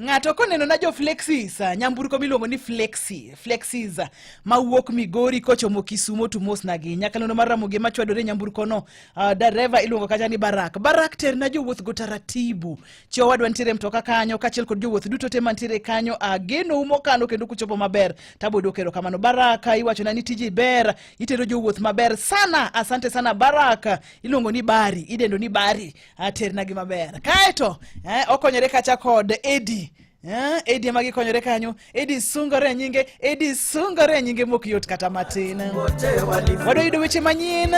Ng'ato koneno na jo Flexis, nyamburko miluongo ni Flexi, Flexis mawuok Migori kochomo Kisumo to mosnagi. Nyakalondo mar Ramogi machwadore nyamburko no, dereva iluongo kacha ni Barak. Barak terna jowuoth go taratibu. Chi owadwa nitiere mtoka kanyo kaachiel kod jowuoth duto te mantiere kanyo. Agenou mokalo kendo kuchopo maber. Tabo duoko erokamano. Barak iwachona ni tiji ber, itero jowuoth maber sana. Asante sana Barak. Iluongo ni Bari, idendo ni Bari. Aternagi maber. Kaeto okonyore kacha kod Eddie. Eddie ema gikonyore kanyo. Eddie sungore e nyinge, Eddie sungore e nyinge mok yot kata matin. Wadwa yudo weche manyien.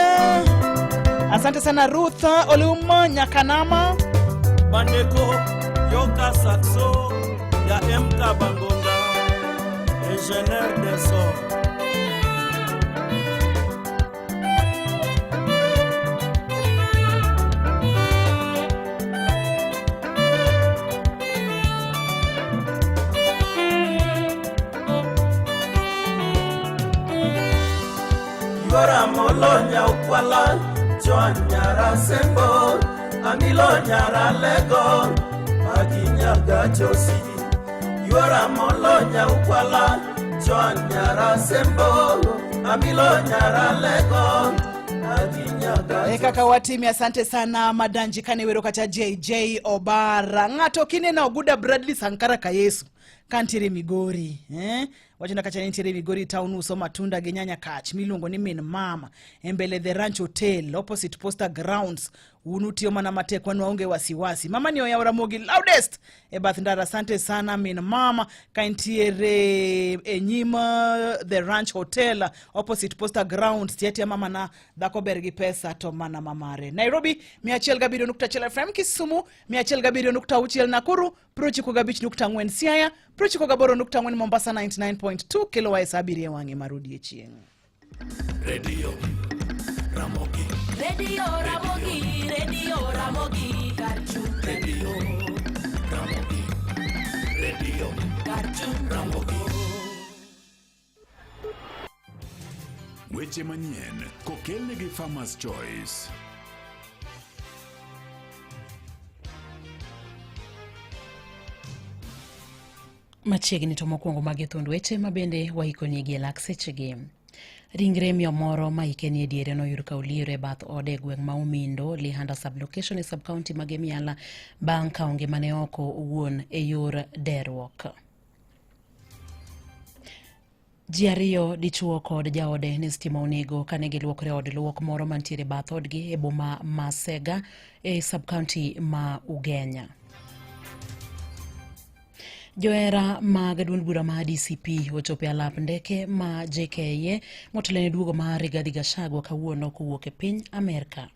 Asante sana Ruth Olum Nyakanama. Bandeko yoka saxo ya MK Bangonga, ingénieur des sons. Yora molonya ukwala Joan nyara sembo Amilo nyara lego Maginyaga josi Yora molonya ukwala Joan nyara sembo Amilo nyara lego Maginyaga E kaka watimi, asante sana Madanji kane wero kata JJ Obara. Ng'ato kineno Oguda Bradley Sankara Kayesu kantiere Migori, eh? Wachona kacha nitiere Migori town uso matunda gi nyanya kach miluongo ni min mama e mbele The Ranch Hotel opposite Posta Grounds. Un utiyo mana matek, wan waonge wasiwasi. Mama ni oyawo Ramogi loudest e bath ndara. Asante sana min mama ka intiere e nyim The Ranch Hotel opposite Posta Grounds. Tiatia mama na dhako ber gi pesa to mana mamare. Nairobi 107.1 FM, Kisumu 107.6, Nakuru 95.4, Siaya 98.4, Mombasa 99.2, kelo wa saa 7 e wang'e mar odiechieng'. Radio Ramogi. Radio Ramogi, Radio Ramogi, Karchun. Radio Ramogi. Radio Karchun. Ramogi. Weche manyien kokelnegi Farmers Choice. Machiegni to mokwongo magi thund weche ma bende waikonigi e lak sechegi. Ringre miyo moro ma hike nie diere noyud ka oliero e bath ode e gweng' ma Omindo, Lihanda sub-location e sub-county ma Gemiala bang' kawo ngimane oko owuon e yor deruok. Ji ariyo, dichuo kod jaode, ne stima onego kane giluokre e od luok moro mantiere bath odgi e boma ma Sega e sub-county ma Ugenya. Johera mag duond bura ma DCP ochopo e alap ndeke ma JKIA motelo ne duogo mar Rigathi Gachagua kawuono kowuok e piny Amerka.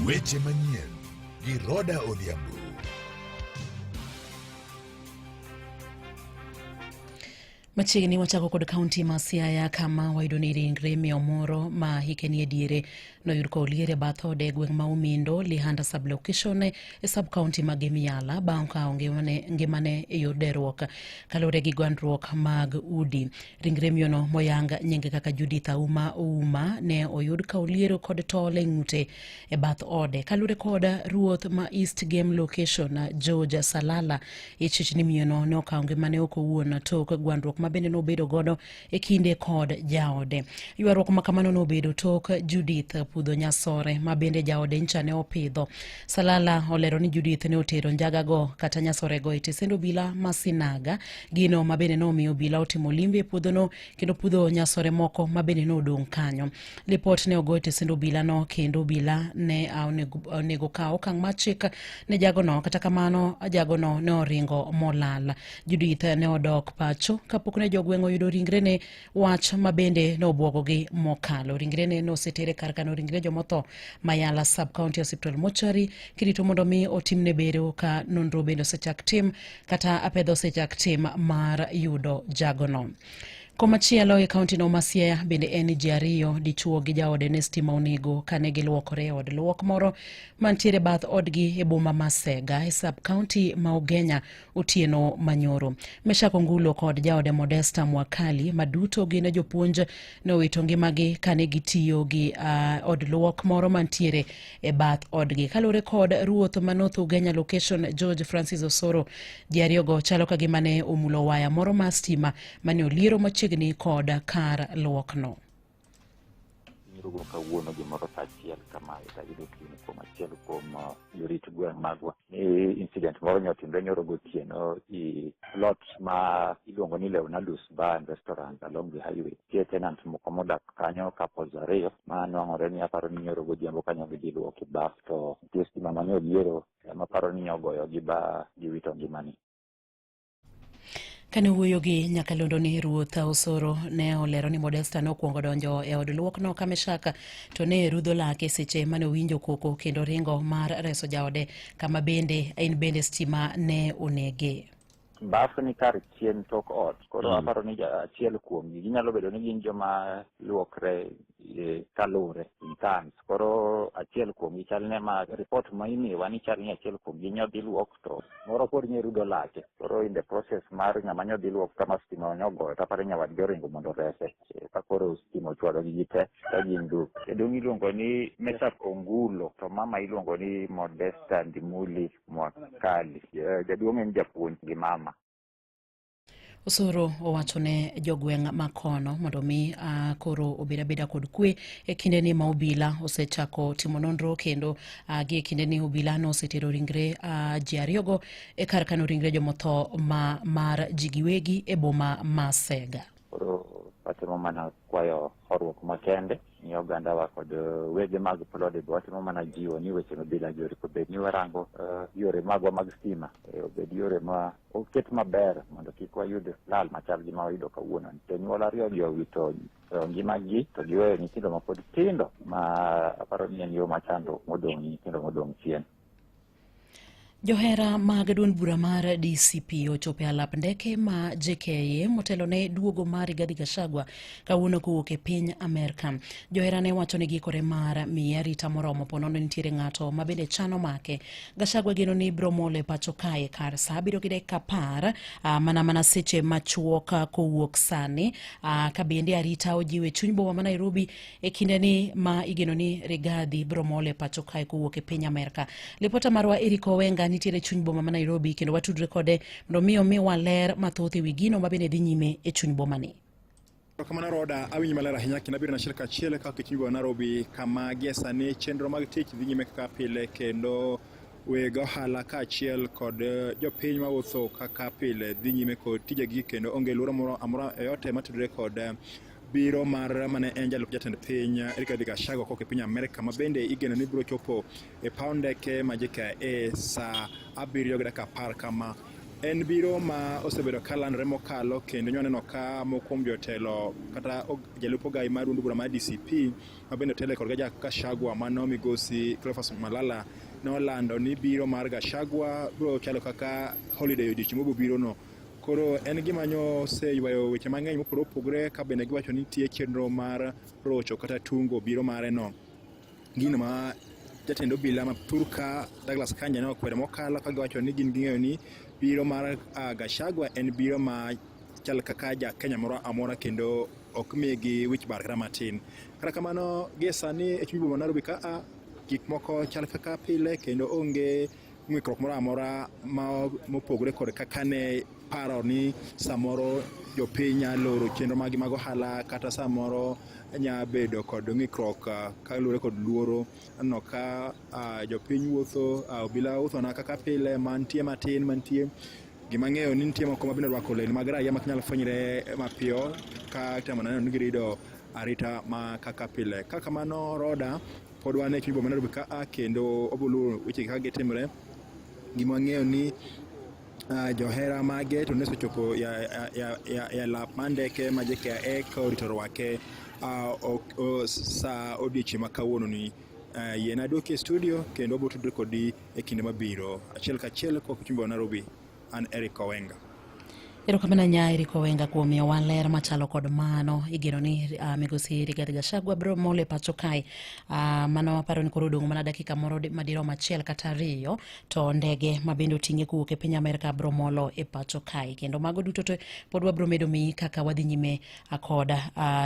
Weche manyien gi Roda Odhiambo. Machiegni wachako kod kaunti ma Siaya kama wayudo ni ringre miyo moro ma hike nie diere noyud ka olier e bath ode e gweng' ma Omindo, Lihanda sub-location e sub-county ma Gemiala bang' kawo ngimane, ngimane e yor deruok kaluwore gi gwandruok mag udi. Ringre miyono moyang nyinge kaka Judith Auma Ouma ne oyud ka oliero kod tol e ng'ute e bath ode. Kaluwore kod ruoth ma East Game Location George Salala, ichich ni miyono ne okawo ngimane ok owuon tok gwandruok ma bende nobedo godo e kinde kod jaode. Ywaruok ma kamano nobedo tok Judith pudho nyasore ma bende jaode ncha ne opidho. Salala olero ni Judith ne otero njagago kata nyasorego e tesend obila ma Sinaga, gino ma bende nomiyo obila otimo limbe e puodhono kendo pudho nyasore moko ma bende nodong' kanyo. Lipot ne ogo e tesend obilano kendo obila ne onego kaw okang' mar chik ne jagono, kata kamano jagono ne oringo molal. Judith ne odok pacho kapok ne jogweng' oyudo ringrene, wach ma bende ne obwogogi mokalo. Ringrene ne osetere kar kano ringre jomotho Mayala Sub County Hospital Mortuary kirito mondo mi otimne bero ka nonro bende osechak tim kata apedha osechak tim mar yudo jagono. Komachielo e kaontino ma Siaya bende en ji ariyo, dichuo gi jaode ne stima onego kane giluokore e od luok moro mantiere bath odgi e boma ma Sega e sub kaunti ma Ugenya otieno manyoro. Meshak Ongulo kod jaode Modesta Mwakali ma duto gin jopuonj ne owito ngimagi kane gitiyo gi od luok moro mantiere e bath odgi. Kaluwore kod ruoth ma North Ugenya location George Francis Osoro, ji ariyogo chalo ka gima ne omulo waya moro mar stima mane oliero machiegni kod kar luokno. Nyoro kawuono gimoro saa achiel kamae tayudo simu kuom achiel kuom jorit gweng' magwa ni incident moro ne otimre nyoro gotieno i plot ma iluongo ni Leonardo's Bar and Restaurant along the highway. Nitie tenant moko modak kanyo, couples ariyo ma nwang'ore ni aparo ni nyoro godhiambo kanyo gidhi luok e baf to nitie stima mane oliero ema aparo ni nyogoyogi ba giwito ngimani. Kane owuoyo gi nyakalondo ni Ruoth Osoro ne olero ni Modesta ne okwongo donjo e od luokno ka Meshak to ne rudho lake seche mane owinjo koko kendo ringo mar reso jaode kama bende en bende stima ne onege. Baf ni kar chien tok ot koro aparo ni achiel kuomgi ginyalo bedo ni gin joma luokre kaluwre in turns. Koro achiel kuomgi chal ne ma report ma imiyowa ni chal ni achiel kuomgi nyodhi luok to moro pod ne rudo lake. Koro in the process mar ng'ama nyodhi luok kama stima nyogoyo to aparo ni nyawadgi oringo mondo orese. Ka koro stima ochwalogi gite ka gin duk. Jaduong' iluongo ni Meshack Ongulo to mama iluongo ni Modesta Ndimuli Mwakali. Jaduong' en japuonj gi mama. Osoro owacho ne jogweng' ma kono mondo mi koro obed abeda kod kwe e kindeni ma obila osechako timo nonro kendo gi e kindeni obila nosetero ringre ji ariyogo e kar kano ringre jomotho ma mar ji giwegi e boma ma Sega. Koro watimo mana kwayo horuok makende ni ogandawa kod wege mag plode be watimo mana jiwo ni weche mabila gi oriko bed ni warango yore magwa mag stima obed yore ma oket maber mondo kik wayud lal machal gi ma wayudo kawuono. Jonyuol ariyo gi owito ngimagi to giweyo nyithindo mapod tindo ma aparo ni en yo machando modong' nyithindo modong' chien. Johera mag duond bura mar DCP ochopo e alap ndeke ma JKIA motelo ne duogo mar Rigathi Gachagua kawuono kowuok e piny Amerka. Johera ne wacho ni giikore mar miye arita moromo po nono nitiere ng'ato ma bende chano make. Gachagua geno ni biro molo e pacho kae kar saa 7:10 mana seche machuok kowuok sani ka bende arita ojiwe chuny boma ma Nairobi e kindeni ma igeno ni Rigathi biro molo e pacho kae kowuok e piny Amerka. Lipota marwa Eric Owenga nitiere chuny boma ma Nairobi kendo watudre kode mondo mi omiwa ler mathoth e wi gino ma bende dhi nyime e chuny boma ni. Kamano Roda, awinji maler ahinya kendo abiro achiel kachiel kaka chuny boma Nairobi kama gie sani chenro mag tich dhi nyime kaka pile kendo weg ohala kaachiel kod jopiny mawuotho kaka pile dhi nyime kod tijegi kendo onge luoro moro amora yote matudore kod biro mar mane en jalup jatend piny Rigathi Gachagua kowuok e piny Amerka ma bende igeno ni biro chopo e paw ndeke ma JKIA saa 7:10 kama. En biro ma osebedo ka landore mokalo kendo nyo neno ka moko kuom jotelo kata jalup ogai mar duond bura mar DCP ma bende otelo kod Gachagua mano migosi Cleophas Malala nolando ni biro mar Gachagua biro chalo kaka holiday odiochieng' mabiro biro no. Koro en gima nyo oseywayo weche mang'eny mopogore opogore ka bende giwacho ni nitie chenro mar rocho kata tungo biro mare no. Gino ma jatend obila ma thurka Douglas Kanja ne okwedo mokalo ka giwacho ni gin ging'eyo ni biro mar Gachagua en biro ma chal kaka ja Kenya moro amora kendo ok migi wich bar kata matin. Kata kamano gie sani e chuny boma Nairobi ka gik moko chal kaka pile kendo onge ng'ikruok moro amora ma mopogore kod kaka ne paro ni samoro jopiny nyalo loro chenro maggi mag ohala kata samoro nya bedo kod ng'ikruok kaluwore kod luoro. Aneno ka jopiny wuotho, obila wuothona kaka pile mantie matin mantie. Gima ang'eyo ni nitie moko ma bende orwako lewni mag raia mak nyal fwenyre mapiyo ka itemo neno ni girido arita ma kaka pile. Kaka kamano Roda pod wan e chuny boma Nairobi ka a kendo wabiro luwo weche kaka gitimre. Gima wang'eyo ni johera mage to ne osechopo ya lap mar ndeke ma JKIA ka orito rwake sa odiochieng' ma kawuono ni. Yiena aduoki e studio kendo wabiro tudre kodi e kinde mabiro. Achiel kachiel kowuok e chuny boma Nairobi, an Eric Owenga. Erokamano ahinya Eric Owenga kuom miyowa ler machalo kod mano. Igeno ni migosi Rigathi Gachagua biro mol e pacho kae. Mano aparo ni koro odong' mana dakika moro madirom achiel kata ariyo to ndege ma bende oting'e kowuok e piny Amerka biro molo e pacho kae. Kendo mago duto te pod wabiro medo miyi kaka wadhi nyime kod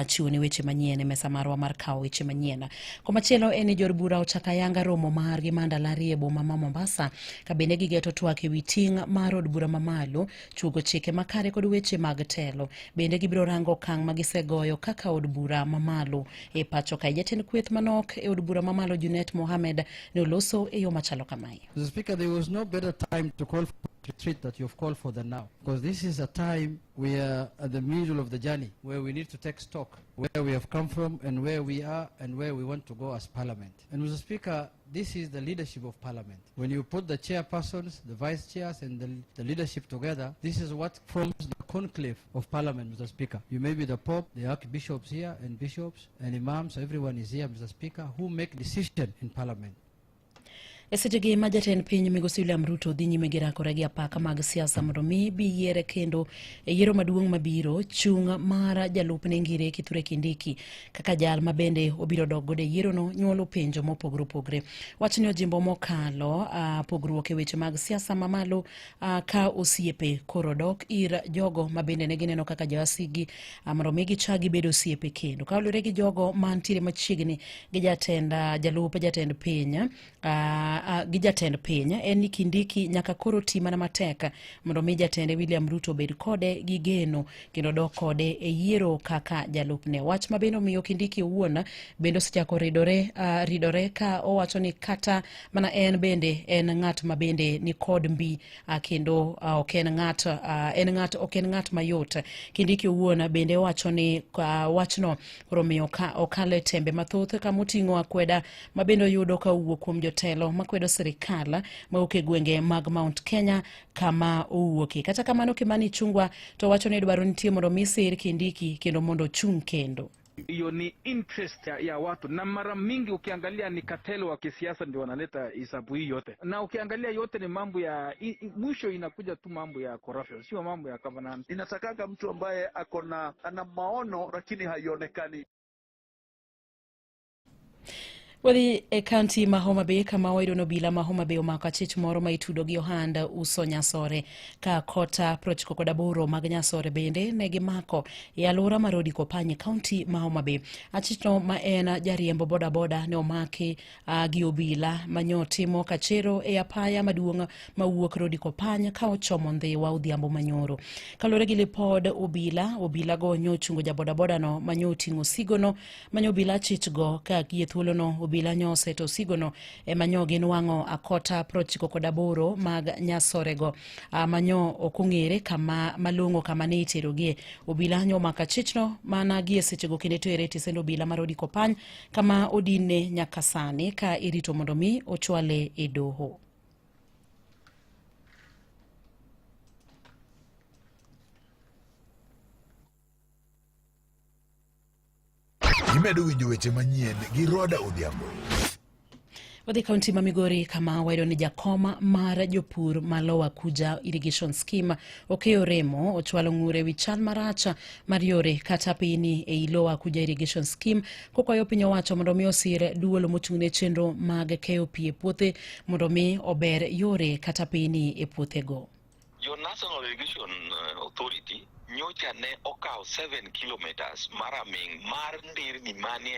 chiwo ni weche manyien e mesa marwa mar kawo weche manyien. Komachielo en ni jor bura ochako ayanga romo margi ma ndalo ariyo e boma ma Mombasa ka bende gigeto twak e wi ting' mar od bura mamalo, chuogo chike makare kod weche mag telo. Bende gibiro rango okang' ma gisegoyo kaka od bura mamalo e pacho kae. Jatend kweth manok e od bura mamalo Junet Mohamed ne oloso e yo machalo kamae. Mr. Speaker, there was no better time to call for retreat that you've called for than now, because this is a time we are at the middle of the journey where we need to take stock where we have come from and where we are and where we want to go as Parliament. And Mr. Speaker, this is the leadership of Parliament. When you put the chairpersons, the vice chairs and the leadership together, this is what forms the conclave of Parliament, Mr. Speaker. You may be the Pope, the archbishops here and bishops and imams, everyone is here, Mr. Speaker, who make decision in Parliament. E sechegi ma jatend piny migosi William Ruto dhi nyime gi rakore gi apaka mag siasa mondo mi bi yiere kendo e yiero maduong' mabiro, chung' mar jalupne Ngire Kithure Kindiki kaka jal ma bende obiro dok godo e yierono nyuolo penjo mopogore opogore. Wachni ojimbo mokalo pogruok e weche mag siasa mamalo ka osiepe koro dok ir jogo ma bende ne gineno kaka jowasigi mondo mi gichak gibed osiepe kendo. Kaluwore gi jogo mantiere machiegni gi jatend jalup jatend piny gi jatend piny en ni Kindiki nyaka koro ti mana matek mondo mi jatende William Ruto obed kode gi geno kendo dok kode e yiero kaka jalupne. Wach ma bende omiyo Kindiki owuon bende osechako ridore ka owacho ni kata mana en bende en ng'at ma bende ni kod mbi kendo ok en ng'at en ng'at ok en ng'at mayot. Kindiki owuon bende owacho ni wachno koro omiyo okalo e tembe mathoth kama oting'o akweda ma bende oyudo ka owuok kuom jotelo makwedo sirikal mawuok e gwenge mag Mount Kenya kama owuokie. Kata kamano Kimani Ichung'wa to wacho ni dwaro nitie mondo mi sir Kindiki kendo mondo ochung' kendo. Hiyo ni interest ya watu, na mara mingi ukiangalia ni cartel wa kisiasa ndio wanaleta hisabu hii yote, na ukiangalia yote ni mambo ya mwisho inakuja tu mambo ya corruption, sio mambo ya governance. Inatakanga mtu ambaye akona ana maono lakini haionekani. Wadhi e kaunti ma Homa Bay kama wayudo ni obila ma Homa Bay omako achich moro ma itudo gi ohand uso nyasore ka kota 98 mag nyasore bende ne gimako e alwora mar Odi Kopany e kaunti ma Homa Bay. Achichno ma en jariembo bodaboda ne omaki gi obila manyo timo kachero e apaya maduong' mawuok Rodi Kopany ka ochomo Ndhiwa odhiambo manyoro. Kaluwore gi lipod obila, obila go nyochungo jabodaboda no manyo oting'o osigono manyo obila achich go ka gie thuolono obila nyoseto osigono ema nyo ginwang'o akota 98 mag nyasorego manyo ok ong'ere kama malong'o kama ne iterogie. Obila nyo omako achichno mana gie sechego kendo itere e tisend obila mar Odi Kopany kama odinne nyaka sani ka irito mondo mi ochwale e doho. Imedo winjo weche manyien gi Roda Odhiambo. Wadhi kaunti ma Migori kama wayudo ni jakoma mar jopur ma Lower Kuja Irrigation Scheme Okeyo Remo ochwalo ng'ure wi chal marach mar yore kata piny ei Lower Kuja Irrigation Scheme kokwayo piny owacho mondo mi osir duol mochung'ne chenro mag keyo pi e puothe mondo mi ober yore kata piny e puothego. Jo National Irrigation Authority nyocha ne okawo 7 kilometers mar aming' mar nderni manie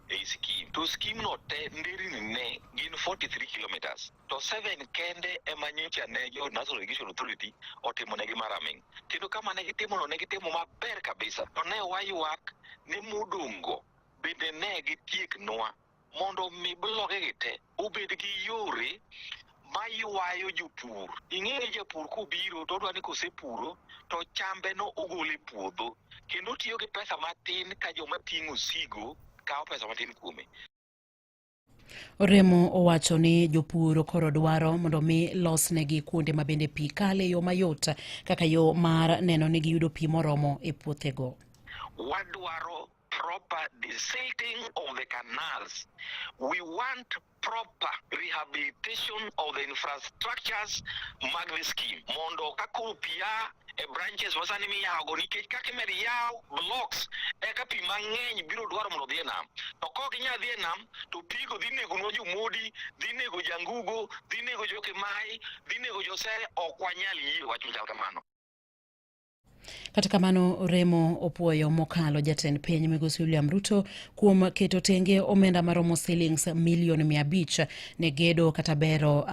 ei scheme. To scheme no te nderni ne gin 43 kilometers. To 7 kende ema nyocha ne jo National Irrigation Authority otimo negi mar aming'. Kendo kama ne gitimo no ne gitimo maber kabisa. To ne waywak ni modong'go bende ne gitieknwa mondo mi bloge gi te obed gi yore maywayo jopur. Ing'e ni japur kobiro to odwa ni kosepuro to chambe no ogolo e puodho kendo otiyo gi pesa matin ka joma ting'o osigo kawo pesa matin kuome. Oremo owacho ni jopur koro dwaro mondo mi losnegi kuonde ma bende pi kale e yo mayot kaka yo mar neno ni giyudo pi moromo e puothego. Wadwaro proper desilting of the canals. We want proper rehabilitation of the infrastructures mag the scheme. Mondo ka koro pi a e branches ma sani miyawogo nikech kaka imedo yaw blocks eka pi mang'eny biro dwaro mondo odhi e nam. To kok ginyal dhi e nam to pigo dhi negonwa Jomodi, dhi nego Jangugo, dhi nego Jokimai, dhi nego Josere, ok wanyal yie wach machal kamano. Kata kamano, Remo opuoyo mokalo jatend piny migosi William Ruto kuom keto tenge omenda maromo silings milion 500 ne gedo kata bero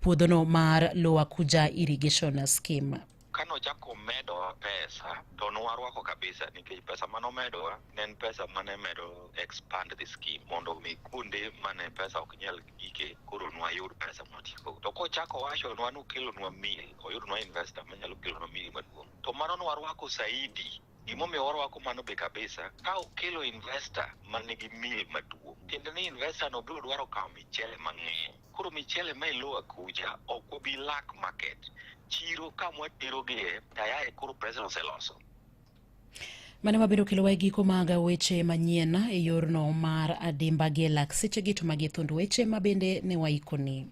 puodhono mar Lower Kuja Irrigation Scheme. Kane ochako medowa pesa to nwarwako kabisa nikech pesa mane omedowa ne en pesa mane medo expand the scheme mondo mi kuonde mane pesa ok nyal gike koro nwayud pesa mwatieko. To kochako wachonwa ni okelonwa mill, oyudnwa investor manyalo kelonwa mill maduong', to mano nwarwako saidi. Gimomiyo warwako mano be kabisa, ka okelo investor manigi mill maduong', tiende ni investor no biro dwaro kawo michele mang'eny. Koro michele ma e Lower Kuja ok obi lack market. Chiro kama waterogie tayari koro president oseloso. Mano mabiro kelowa e giko mag weche manyien e yorno mar adimba gi e lak sechegi to magi e thund weche ma bende ne waikoni.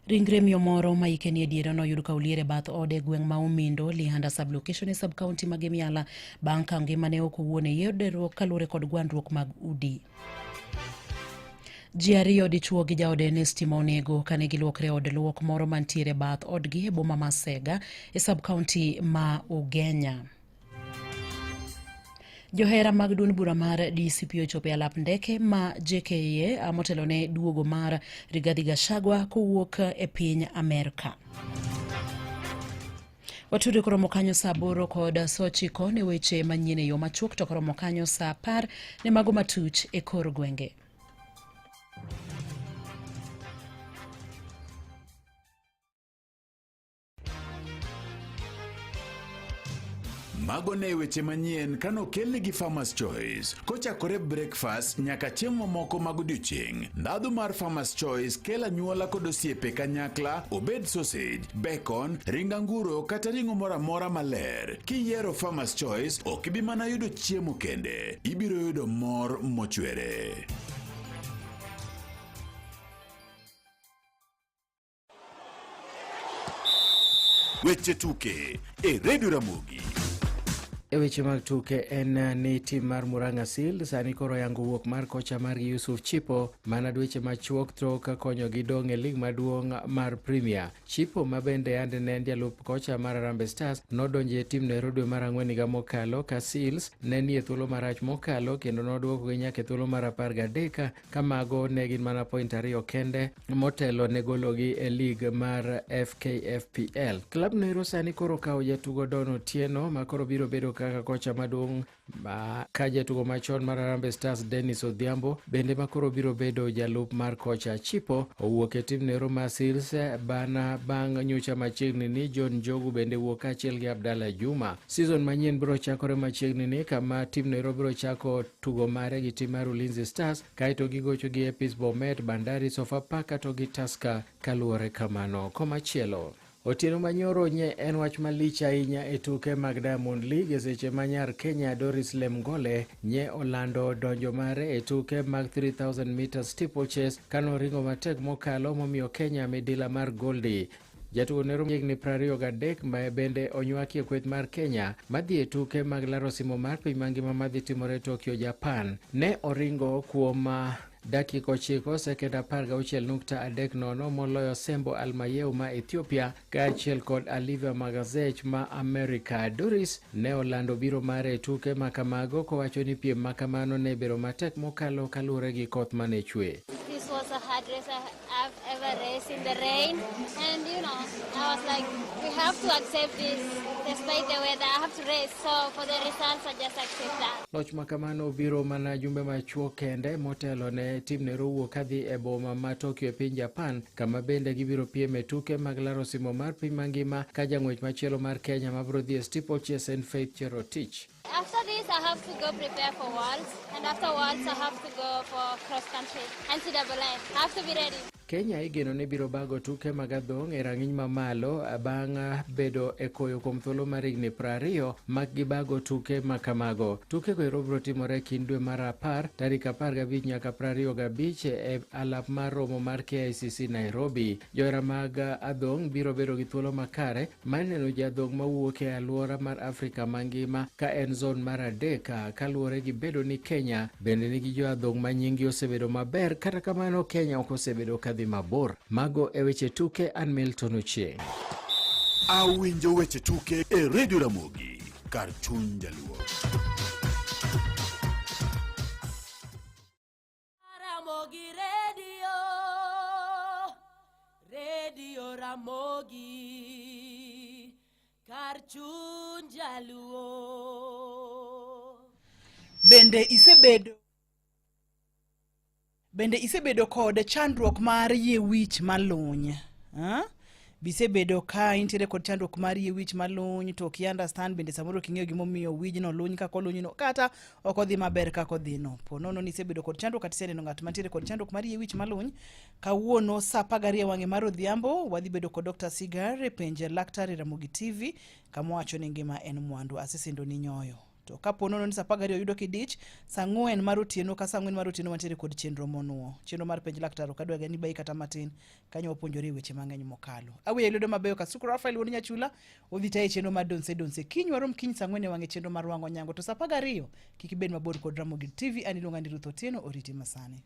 Ringre miyo moro ma hike ni e diere noyud ka olier e bath ode e gweng' ma Omindo, Lihanda sub-location e sub-county ma Gemiala bang' ka ngimane ok owuon e yor derruok kaluwore kod gwandruok mag udi. Ji ariyo dichuo gi jaode ne stima onego kane giluokre e od luok moro mantiere bath odgi e boma ma Sega e sub-county ma Ugenya. Johera mag duond bura mar DCP ochopo e alap ndeke ma JKIA motelo ne duogo mar Rigathi Gachagua kowuok e piny Amerka. Watudre koromo kanyo saa 8 kod 9 ne weche manyien e yo machuok to koromo kanyo saa 10 ne mago matuch e kor gwenge. Mago ne weche manyien kanokelni gi Farmers Choice. Kochakore breakfast nyaka chiemo mamoko mag odiochieng', ndhadhu mar Farmers Choice kelo anyuola kod osiepe kanyakla, obed sausage, bacon, ring anguro kata ring'o moro amora maler. Kiyiero Farmers Choice, ok ibi mana yudo chiemo kende, ibiro yudo mor mochwere. Weche tuke e Radio Ramogi. E weche mag tuke en ni tim mar Murang'a Seal sani koro oyango wuok mar kocha margi Yusuf Chipo mana dweche machuok tok konyogi dong' e lig maduong' mar Premier. Chipo ma bende yande ne en jalup kocha mar Harambee Stars nodonjo e timno ero dwe mar ang'wen higa mokalo ka Seals ne nie thuolo marach mokalo kendo nodwokogi nyaka e thuolo mar 13 ka mago ne gin mana point 2 kende motelo ne gologi e lig mar FKFPL. Klab noero sani koro okawo jatugo Don Otieno ma koro biro bedo kaka kocha maduong' ma ka jatugo machon mar Harambee Stars Dennis Odhiambo bende ma koro biro bedo jalup mar kocha. Chipo owuok e tim noero mar Seals bana bang' nyocha machiegni ni John Njogu bende wuok kaachiel gi Abdalla Juma. Season manyien biro chakore machiegni ni kama tim noero biro chako tugo mare gi tim mar Ulinzi Stars kaeto gigocho gi Epis Bomet, Bandari, Sofapaka to gi Tusker kaluwore kamano. Komachielo, otieno manyoro nye en wach malich ahinya e tuke mag Diamond League e seche ma nyar Kenya Doris Lemngole nye olando donjo mare e tuke mag 3000 meters steeplechase kanoringo matek mokalo momiyo Kenya midila mar goldi. Jatugo nero higni 23 ma bende onywaki e kweth mar Kenya madhi e tuke mag laro simo mar piny mangima madhi timore Tokyo, Japan. Ne oringo kuom dakika 9 sekend 16.30 moloyo Sembo Almayeu ma Ethiopia kaachiel kod Olivia Magazech ma Amerika. Doris ne olando biro mare e tuke ma kamago kowacho ni piem ma kamano ne bedo matek mokalo kaluwore gi koth mane chwe. This was a hard race I've ever raced in the rain, and you know, I was like, we have to accept this despite the weather. I have to race, so for the results I just accept that. Loch ma kamano obiro mana jumbe machuok kende motelo ne tim nero wuok kadhi e boma ma Tokyo e piny Japan, kama bende gibiro piem e tuke mag laro simo mar piny mangima ka jang'wech machielo mar Kenya mabiro dhi e steeplechase en Faith Cherotich. After this, I have to go prepare for Worlds, and after Worlds, I have to go for cross country, NCAA. I have to be ready. Kenya igeno ni biro bago tuke mag adhong' e rang'iny mamalo bang' bedo e koyo kuom thuolo mar higni 20 mak gibago tuke ma kamago. Tukego ero biro timore e kind dwe mar 10 tarik 15 nyaka 25 e alap mar romo mar KICC Nairobi. Johera mag adhong' biro bedo gi thuolo makare mar neno jadhong' mawuok e alwora mar Afrika mangima ka en zon mar 3 kaluwore gi bedo ni Kenya bende nigi joadhong' ma nyinggi osebedo maber, kata kamano Kenya ok osebedo kadhi mabor. Mago e weche tuke, an Milton Ochieng'. Awinjo weche tuke e Radio Ramogi kar chuny Jaluo. Ramogi Radio, Radio Ramogi, kar chuny Jaluo. Bende isebedo kod chandruok mar yie wich maluny? Bisebedo ka intiere kod chandruok mar yie wich maluny to ok i understand, bende samoro ok ing'eyo gimomiyo wijno luny kaka olunyno kata ok odhi maber kaka odhino. Po nono ni isebedo kod chandruok kata iseneno ng'at mantiere kod chandruok mar yie wich maluny, kawuono sa 12 wang'e mar odhiambo wadhi bedo kod Dr. Sigar e penj laktar e Ramogi TV kama owacho ni ngima en mwandu. Asesendo ni nyoyo. To kapo nono ni sa 12 oyudo kidich, sa 4 mar otieno ka sa 4 mar otieno wantiere kod chenro monuo. Chenro mar penj laktar ok adwa ni bayi kata matin, kanyo wapuonjore weche mang'eny mokalo. Aweyo lwedo mabeyo Kasuku Rafael wuod Nyachula odhi tayo chenro mar Donse Donse. Kiny warom kiny sa 4 e wang'e chenro mar Wang'o Nyango to sa 12 kik ibed mabor kod Ramogi TV. An iluonga ni Ruth Otieno, oriti masani.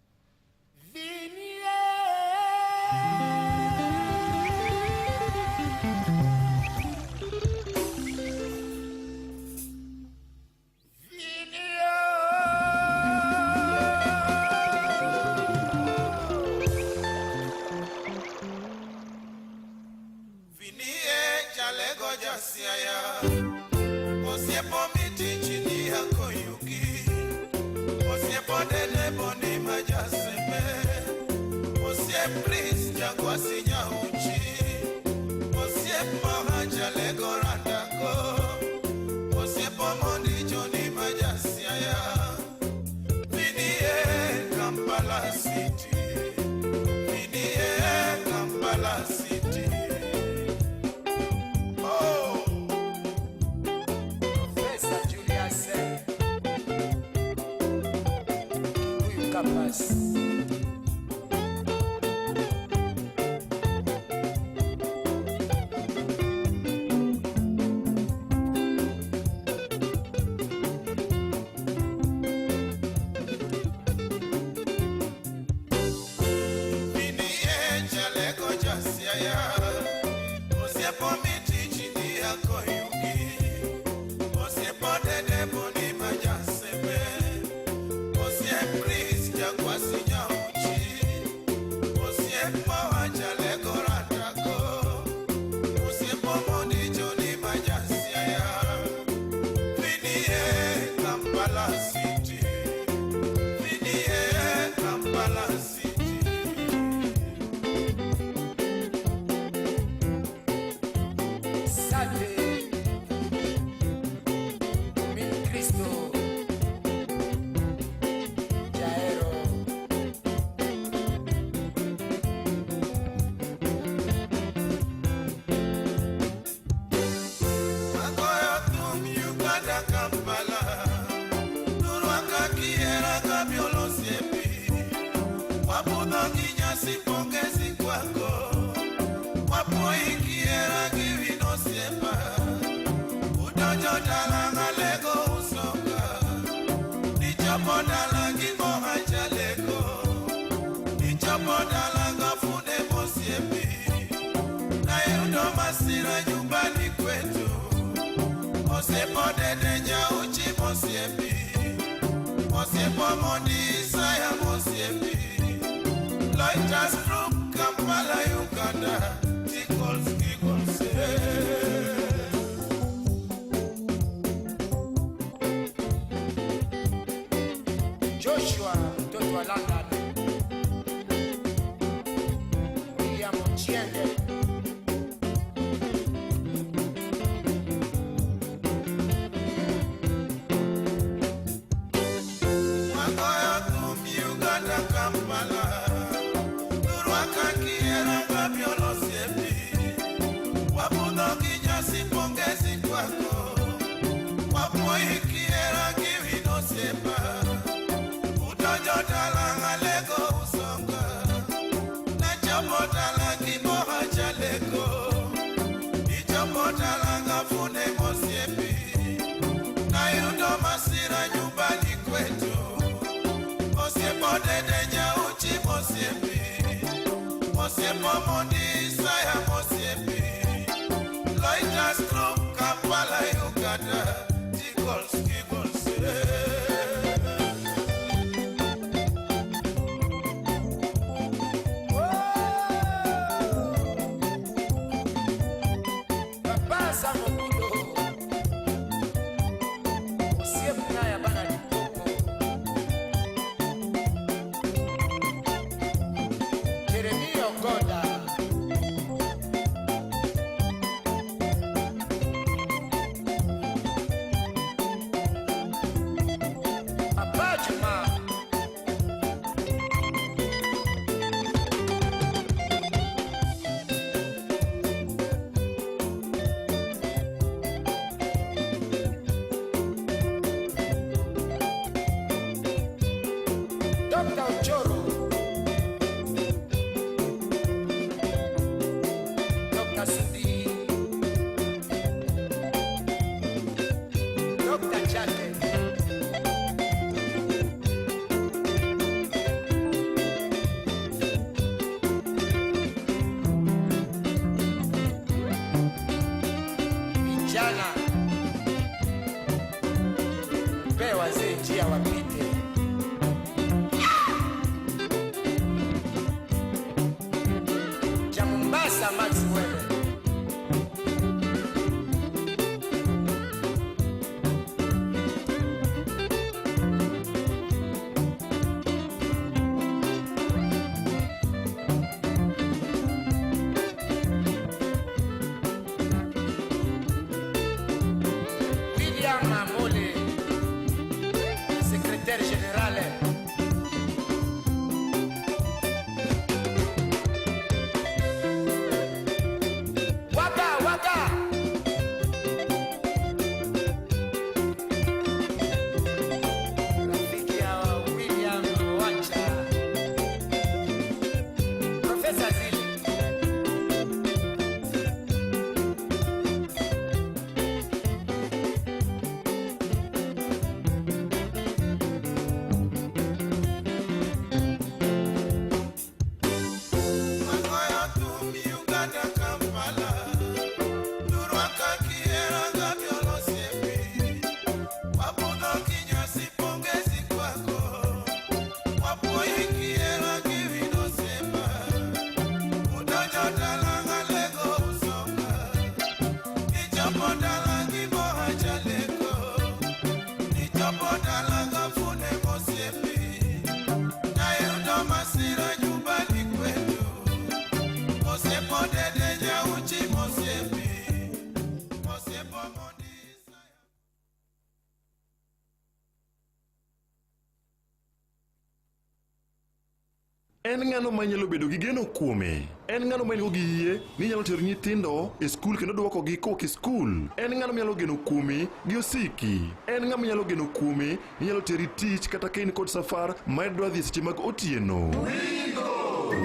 Joshua mtoto wa London, William Ochieng. Wagoyo thum Uganda Kampala, Thurwa ka Osiepo Mondisa ya Mosiepi Loiters Group Kampala Uganda Eagles Eagles Papa Samokudo Osiepna ya bana Limpopo Jeremia Ogoda Papa Juma Dr. Ochoro Dr. Sudi Dr. Chate Vijana pe wazee njia wapite. Cha Mombasa Max Wele. William Amole, secrétaire général. Waka waka. Rafiki ya William Wacha. Profesa Zili. Magoyo thum Uganda Kampala Turwaka kihera Gabriel Osiepi Wabudho kinyosi pongezi kwako Wapuoyi kihera Kevin Osiepa Udonjo dala Alego Usonga Ichopo dala Giboha Chaleko Ichopo dala Gafune Mosiepi Nayudo masira nyumbani kwetu Osiepo dede nyauchi Mosiepi Osiepo Mondisa En ng'ano manyalo bedo gi geno kuome? En ng'ano ma nigo gi yie ni nyalo tero nyithindo e skul kendo duokogi kowuok e skul? En ng'ano manyalo geno kuomi gi osiki? En ng'ama nyalo geno kuomi ni nyalo teri tich kata ka in kod safar ma idwa dhi e seche mag otieno?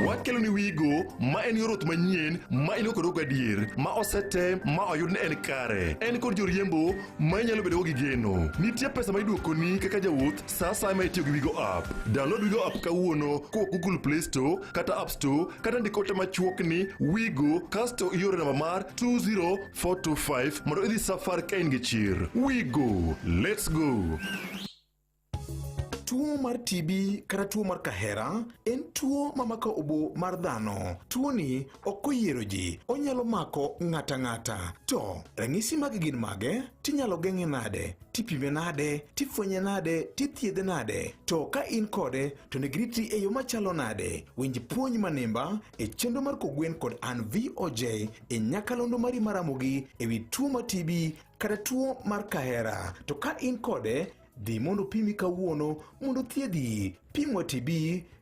Wakelo ni Wigo ma en yor wuoth manyien ma in go kod adier ma osetem ma oyud ni en kare. En kod joriembo ma inyalo bedo go gi geno. Nitie pesa ma iduokoni kaka jawuoth sa asaya ma itiyo gi Wigo app. Download Wigo app kawuono kowuok Google Play Store kata App Store kata ndik ote machuok ni Wigo kasto ioro namba mar 20425 mondo idhi safar ka in gi chir. Wigo, let's go. Tuo mar TB kata tuo mar kahera en tuo mamako obo mar dhano. Tuoni ok oyiero ji, onyalo mako ng'ata ng'ata. To ranyisi mage gin mage? Tinyalo geng'e nade? Tipime nade? Tifwenye nade? Tithiedhe nade? To ka in kode to onego iritri e yo machalo nade? Winj puonj manimba e chenro mar Kogwen kod an VOJ e nyakalondo mari mar Ramogi e wi tuo mar TB kata tuo mar kahera. To ka in kode dhi mondo pimi kawuono mondo thiedhi. Pimwa TB,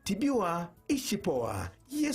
TB wa ishipoa. Yesu